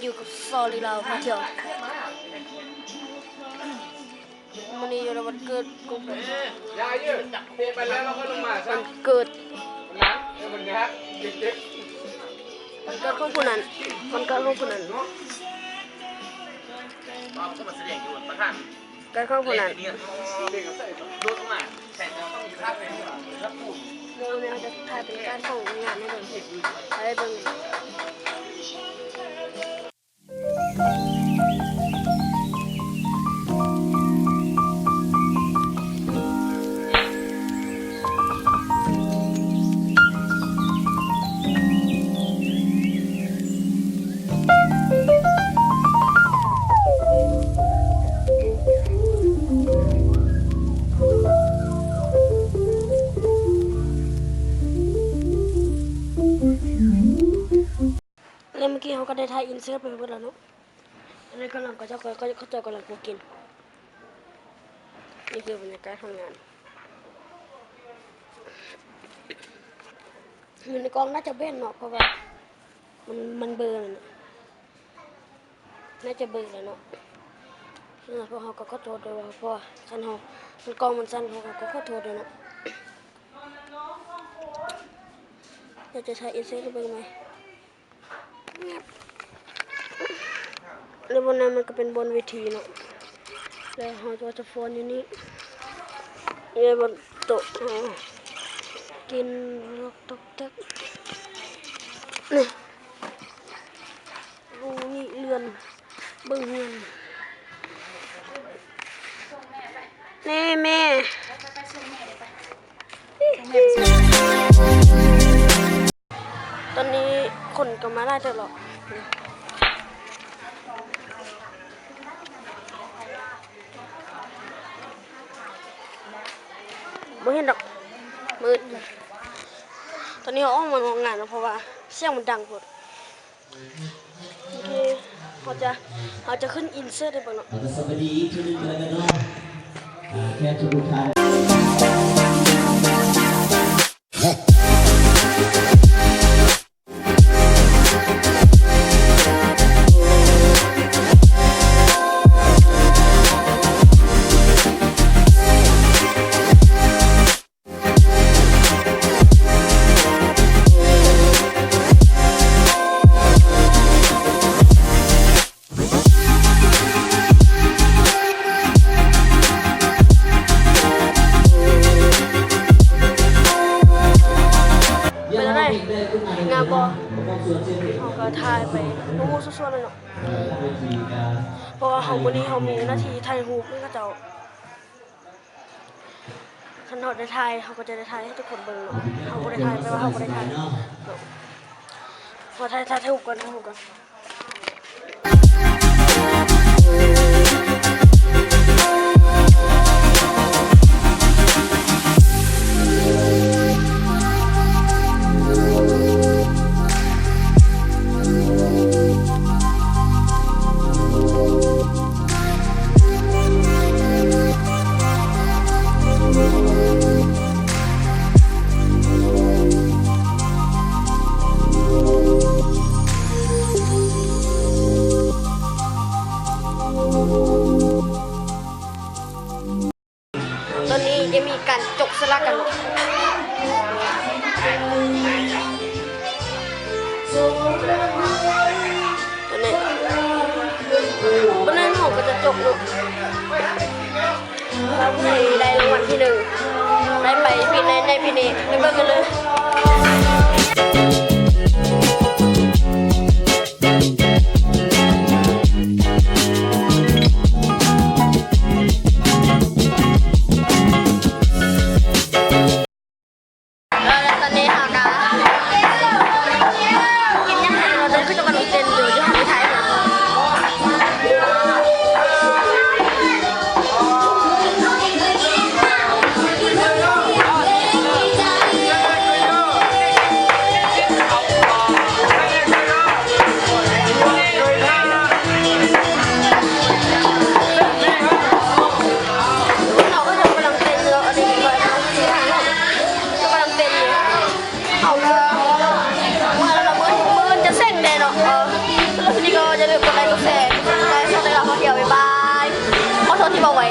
ຢູ່ກັບຊໍລີລາວພາທ່ຽວ. ມື້ນີ້ຢູ່ໃນວັນເກີດຂອງເພິ່ນ. ວັນເກີດ ວັນເກີດຂອງຜູ້ນັ້ນ ວັນເກີດຂອງຜູ້ນັ້ນ. ການຂອງຜູ້ນັ້ນ ເຮົາຈະຖ່າຍເປັນການຂອງງານໃຫ້ເບິ່ງ ໃຫ້ເບິ່ງ. ແລ້ວເມື່ອກີ້ເຮົາກໍໄດ້ຖ່າຍອິນເສີດໄປເບິດແລ້ວເນາະ. ອັນນີ້ກຳລັງ ເຂົາເຈົ້າ ເຂົາເຈົ້າກຳລັງປູກກິນ. ນີ້ຄືບັນຍາກາດຂອງງານ. ຢູ່ໃນກ້ອງໜ້າຈະແບນເນາະ ເພາະວ່າມັນ ມັນເບີແລ້ວເນາະ ໜ້າຈະເບີແລ້ວເນາະ. ພວກເຮົາກໍຂໍໂທດດ້ວຍ ເພາະວ່າຄັນເຮົາ ຄັນກ້ອງມັນສັ່ນ ພວກເຮົາກໍຂໍໂທດດ້ວຍເນາະ. ດຽວຈະຖ່າຍອິນເສີດໃຫ້ເບິ່ງໃໝ່. ແລ້ວບ່ອນນັ້ນມັນກໍເປັນບ່ອນເວທີເນາະ ແລ້ວເຮົາກໍຈະຟ້ອນຢູ່ນີ້ ນີ້ບ່ອນໂຕະ ກິນ ຕອກແຕກ ນີ້ ໂອ້ ນີ້ເຮືອນ ເບິ່ງເຮືອນ ແນ່ແມ່. ຕອນນີ້ຄົນກໍມາຫຼາຍເຕີບແລ້ວ ບໍ່ເຫັນດອກ ມືດ. ຕອນນີ້ເຮົາອອກມານອກງານເນາະ ເພາະວ່າສຽງມັນດັງໂພດ. ໂອເຄ ເຮົາຈະ ເຮົາຈະຂຶ້ນອິນເສີດໃຫ້ເບິ່ງເນາະ. ສະບາຍດີອີກເທື່ອໜຶ່ງກໍແລ້ວກັນເນາະ ແຂກທຸກໆທ່ານ. ເປັນຈັ່ງໃດ? ງາມບໍ່? ເຮົາກໍຖ່າຍໄປໝູ່ໆສ່ວນໆເລີຍເນາະ ເພາະວ່າເຮົາ ມື້ນີ້ເຮົາມີໜ້າທີ່ຖ່າຍຮູບນຳເຂົາເຈົ້າ. ຄັນເຮົາໄດ້ຖ່າຍ ເຮົາກໍຈະໄດ້ຖ່າຍໃຫ້ທຸກຄົນເບິ່ງເນາະ ເຮົາບໍ່ໄດ້ຖ່າຍ ແປວ່າເຮົາບໍ່ໄດ້ຖ່າຍເນາະ. ເຮົາຖ່າຍ ຖ່າຍ ຖ່າຍຮູບກ່ອນ ຖ່າຍຮູບກ່ອນ. ຕອນນີ້ຈະມີການຈົກສະລາກກັນເນາະ ຕອນນີ້ ບາດນີ້ເຮົາກໍຈະຈົກເນາະ ວ່າຜູ້ໃດໄດ້ລາງວັນທີໜຶ່ງ ໄດ້ໄປປີໃນ ໃນປີນີ້ ໄປເບິ່ງກັນເລີຍ. ເອີ ຕອນນີ້ເຮົາກະກິນຫຍັງກັນເນາະ ຄືຈະກຳລັງເຕັ້ນຢູ່ ຢູ່ຫ້ອງໄທເນາະ. ທີ່ນີ້ກໍຢ່າລືມກົດໄລກ໌ ກົດແຊ ກົດ Subscribe ຊ່ອງໄດ້ລາວທ່ອງທ່ຽວ. ບາຍບາຍ. ຂໍໂທດທີ່ເວົ້າໄວ.